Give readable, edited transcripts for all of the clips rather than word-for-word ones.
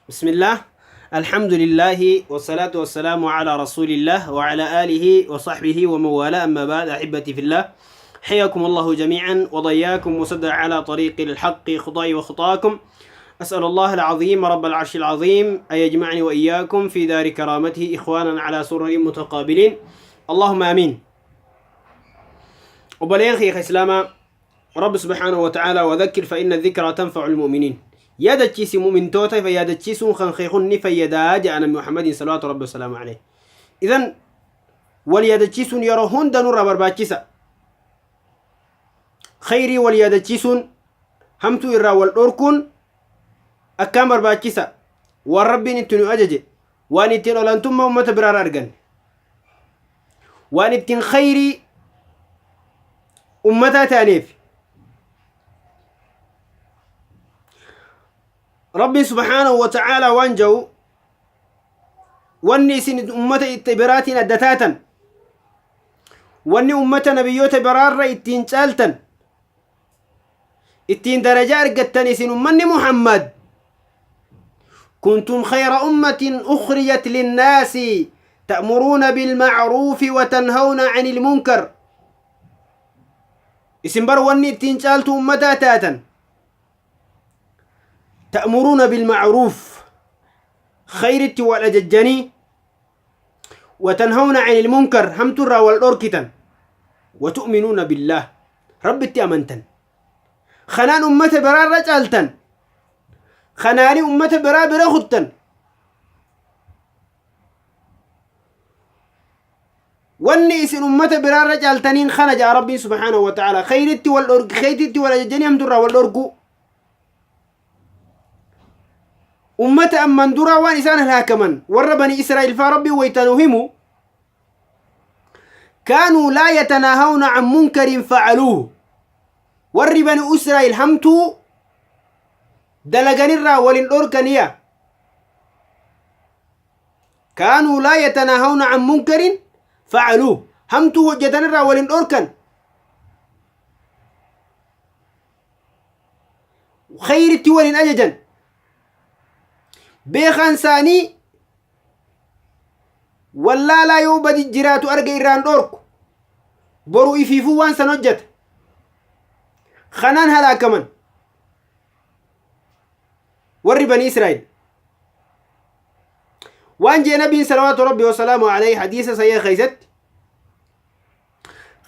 بسم الله، الحمد لله، والصلاة والسلام على رسول الله وعلى آله وصحبه ومن والاه، أما بعد، أحبتي في الله، حياكم الله جميعا وضياكم وسد على طريق الحق خطاي وخطاكم. أسأل الله العظيم رب العرش العظيم أن يجمعني وإياكم في دار كرامته إخوانا على سرر متقابلين، اللهم آمين. Obboleeyyan kiyya islaamaa، Rabbi سبحانه وتعالى وذكر فإن الذكرى تنفع المؤمنين، yaadachiisi mu'mintoota fa yaadachiisuun kan kee kun ni fayyadaa jedha Nabi Muhammadin صلوات ربي وسلامه عليه. إذن wal yaadachiisuun yeroo hunda nurraa barbaachisa. Khayrii wal yaadachiisuun, hamtuu irraa wal dhorkuun akkaan barbaachisa. Waan Rabbiin itti nu ajaje, waan ittiin olaantummaa ummata biraarra arganne, waan ittiin khayrii ummataa ta'aniif. Rabbiin سبحانه وتعالى waan jedhu: wanni isin ummata itti biraatiin adda taatan, wanni ummata nabiyyoota biraarra ittiin caaltan, ittiin darajaa argattan, isin ummanni Muhammad كنتم خير أمة أخرجت للناس تأمرون بالمعروف وتنهون عن المنكر. Isin bar wanni ittiin caaltu ummataa taatan تأمرون بالمعروف، khayritti wal ajajjanii، وتنهون عن المنكر، hamturraa wal dhorkitan، وتؤمنون بالله، Rabbitti amantan. Kanaan ummata biraarra caaltan, kanaani ummata biraa bira kuttan. Wanni isin ummata biraarra caaltaniin kana ja'a Rabbiin سبحانه وتعالى: khayritti wal dhork, khayritti wal ajajjanii hamturraa wal dhorkuu. Ummata amman duraa waan isaan halaakaman, warra Bani Israa'il faa, Rabbiin waytanuu himu: كانوا لا يتناهون عن منكر فعلوه. Warri Bani Israa'il hamtuu dalaganirraa walin dhorkaniya. كانوا لا يتناهون عن منكر فعلوه، hamtuu hojjetanirraa walin dhorkan, khayritti walin ajajan. Beekaan isaanii wallaalaa yoo badi jiraatu arga irraan dhorku, boru ifiifuu waan san hojjeta. Kanaan halaakaman warri Bani Israa'il. Waan jee nabiin صلوات ربي وسلامه عليه hadiisa sahiiha keeysatti: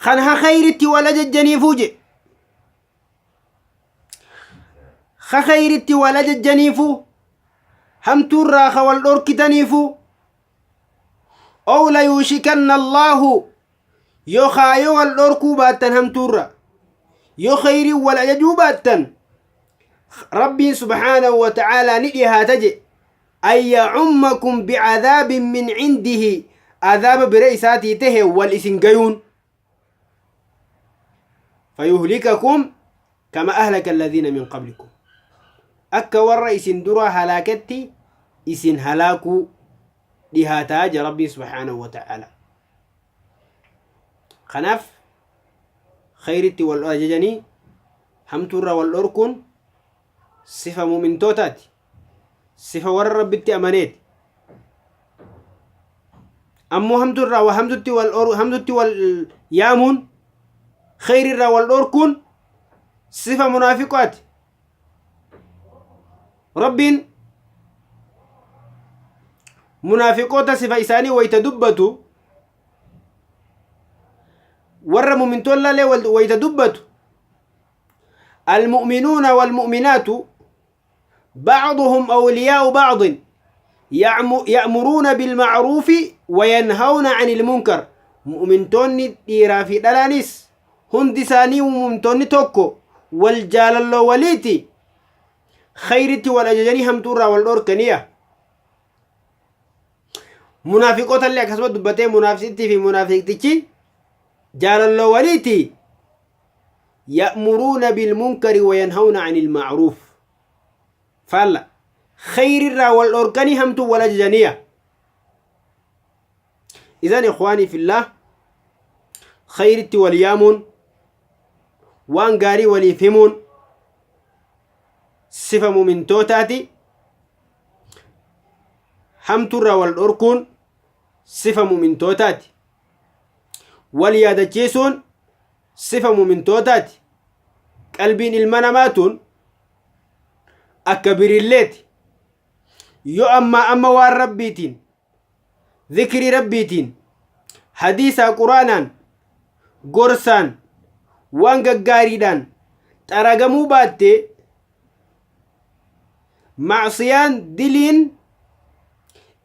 kan ha khayritti wal ajajjaniifuu je, ha khayritti wal ajajjaniifuu, hamtuurraa ka wal dhorkitaniifuu، أو ليوشكن الله، yoo kaayoo wal dhorkuu baattan, hamtuurra yoo khayrii wal ajajuu baattan, Rabbiin سبحانه وتعالى ni dhihaata je أن يعمكم بعذاب من عنده، azaaba bira isaatii tahe wal isin gayuun، فيهلككم كما أهلك الذين من قبلكم، akka warra isin dura halaaketti isin halaakuu dhihaataa je Rabbiin سبحانه وتعالى. Kanaaf khayritti wal ajajanii hamtuurra wal dhorkuun sifa mumintootaati, sifa warra Rabbitti amaneeti. Ammoo hamtuurraa hamtutti wal yaamuun, khayrirraa wal dhorkuun sifa munaafiqaati. Rabbiin munaafiqoota sifa isaanii wayta dubbatu, warra mumintoollallee wayta dubbatu: المؤمنون والمؤمنات بعضهم أولياء بعض يأمرون بالمعروف وينهون عن المنكر. Mu'mintoonni dhiiraa fi dhalaanis hundi isaanii mu'mintoonni tokko, wal jaalalloo waliiti, khayritti wal ajajanii hamtuurraa wal dhorkaniya. Munaafiqoota illee akkasuma dubbatee: munaafiqtii fi munaafiqtichi jaalalloo waliiti، يأمرون بالمنكر وينهون عن المعروف. Faalla khayrirraa wal dhorkanii hamtuu wal ajajaniya. إذن إخواني في الله، khayritti wal yaamuun, waan gaarii waliif himuun sifa mumintootaati. Hamtuurraa wal dhorkuun sifa mu'mintootaati. Wal yaadachiisuun sifa mu'mintootaati. Qalbiin ilma namaa tun akka birilleeti. Yoo ammaa amma waan Rabbiitiin, zikrii Rabbiitiin, hadiisaa Quraanaan, gorsaan, waan gaggaariidhaan xaragamuu baatte, ma'siyaan diliin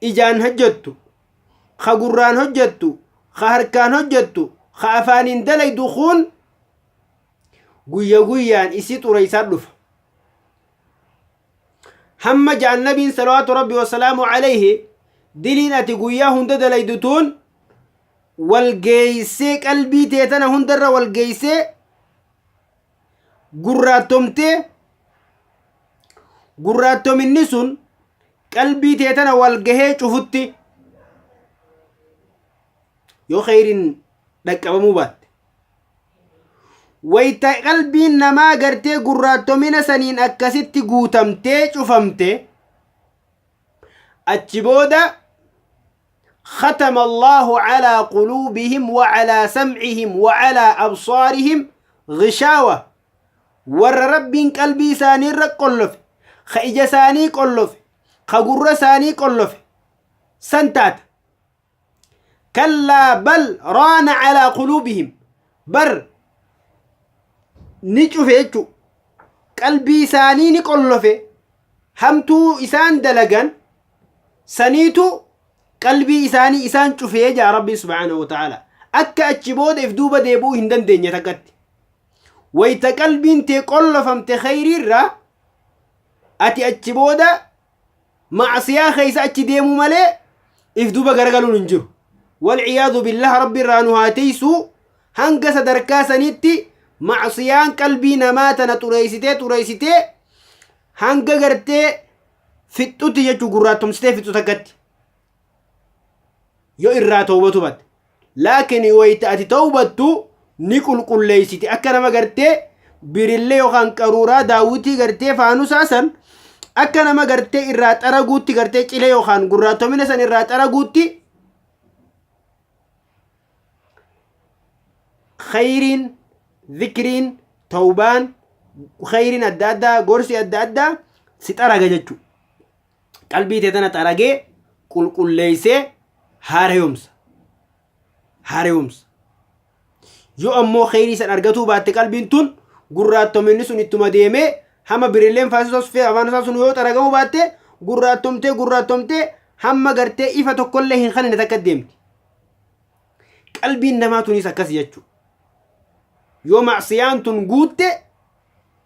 ijaan hojjettu, ka gurraan hojjettu, ka harkaan hojjettu, ka afaaniin dalaydu kun guyya guyyaan isii xureessaa dhufa. Hamma ja'an nabiin salawaatu rabbi wasalaamu alayhi, diliin ati guyyaa hunda dalaydu tun wal geeysee qalbii tee tana hundarra wal geeysee gurraattomtee, gurraattominni sun qalbii tee tana wal gahee cufutti, yoo kheyriin dhaqqabamuu baatte. Wayta qalbiin namaa gartee gurraattomina saniin akkasitti guutamtee cufamte, achi booda ختم الله على قلوبهم وعلى سمعهم وعلى أبصارهم غشاوة. Warra Rabbiin qalbii isaanii irra qollofe, ka ija isaanii qollofe, ka gurra isaanii qollofe san taata. Kallaa bal raana calaa quluubihim, bar ni cufe jechu, qalbii isaanii ni qollofe. Hamtuu isaan dalagan saniitu qalbii isaanii isaan cufee jaa Rabbiin subhaanahu wa ta'ala, akka achi booda if duuba deebi'uu hin dandeenye takkatti. Wayta qalbiin tee qollofamte khayriirraa, ati achi booda ma'asiyaa keessa achi deemuu malee if duuba garagaluun hin jiru. Walciyaadu billah, Rabbi irraa nu haa tiysuu. Hanga sadarkaa sanitti ma'asiyaan qalbii namaa tana xureessitee xureessitee hanga gartee fixxutti jechuu, gurraattomsitee fixxu takkatti, yoo irraa tawbatu batte. Laakiin wayita ati tawbattu ni qulqulleessiti, akka nama gartee birillee yookaan qaruuraa daawwitii gartee faanusaa san akka nama gartee irraa xaraguutti, gartee cilee yookaan gurraattomina san irraa xaraguutti. Khayriin, zikriin, tawbaan, khayriin adda addaa, gorsi adda addaa si xaraga jechuudha. Qalbii tee tana xaragee qulqulleessee haarayomsa. Haarayomsa. Yoo ammoo khayrii san argatuu baatte, qalbiin tun gurraattominni sun ittuma deemee hamma birilleen afaan isaa sun yoo xaragamuu baatte, gurraattomtee gurraattomtee hamma gartee ifa tokkollee hin kanine takka deemti. Qalbiin namaa tunis akkas jechuudha. Yoo macsiyaan tun guutte,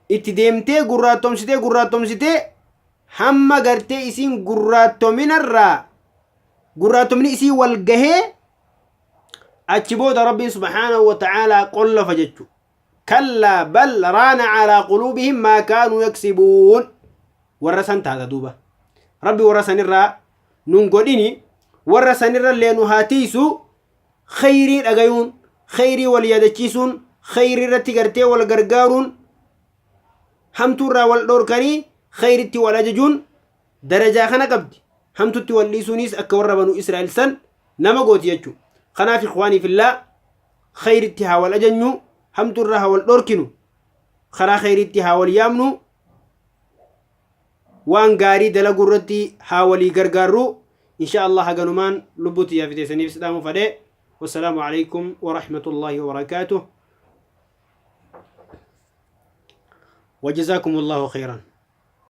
itti deemtee gurraattomsitee gurraattomsitee hamma gartee isiin gurraattominarraa gurraattomni isii wal gahee, achi booda Rabbiin subhaanahu wa ta'aalaa qollafa jechuudha. Kallaa bal raana calaa quluubihim maa kaanuu yaksibuun, warra san taata duuba. Rabbi warra sanirraa nun godhini, warra sanirra illee nu haa tiisu. Khayrii dhagayuun, khayrii wal yaadachiisuun, khayrii irratti gartee wal gargaaruun, hamtuurraa wal dhoorkanii khayritti wal ajajuun darajaa kana qabdi. Hamtutti wal dhiisuunis akka warra Banuu Israa'el san nama gooti jechuudha. Kanaaf ikhwaanii fillaa, khayritti haa wal ajajnu, hamtuurraa haa wal dhoorkinu, karaa khayriitti haa wal yaamnu, waan gaarii dalaguu irratti haa walii gargaarru. Insha Allah haganumaan lubbuu tiyyaa fiteessaniif sidhaamu fadhe. Wassalaamu alaikum warahmatullaahi wabarakaatuh. وجزاكم الله خيرا.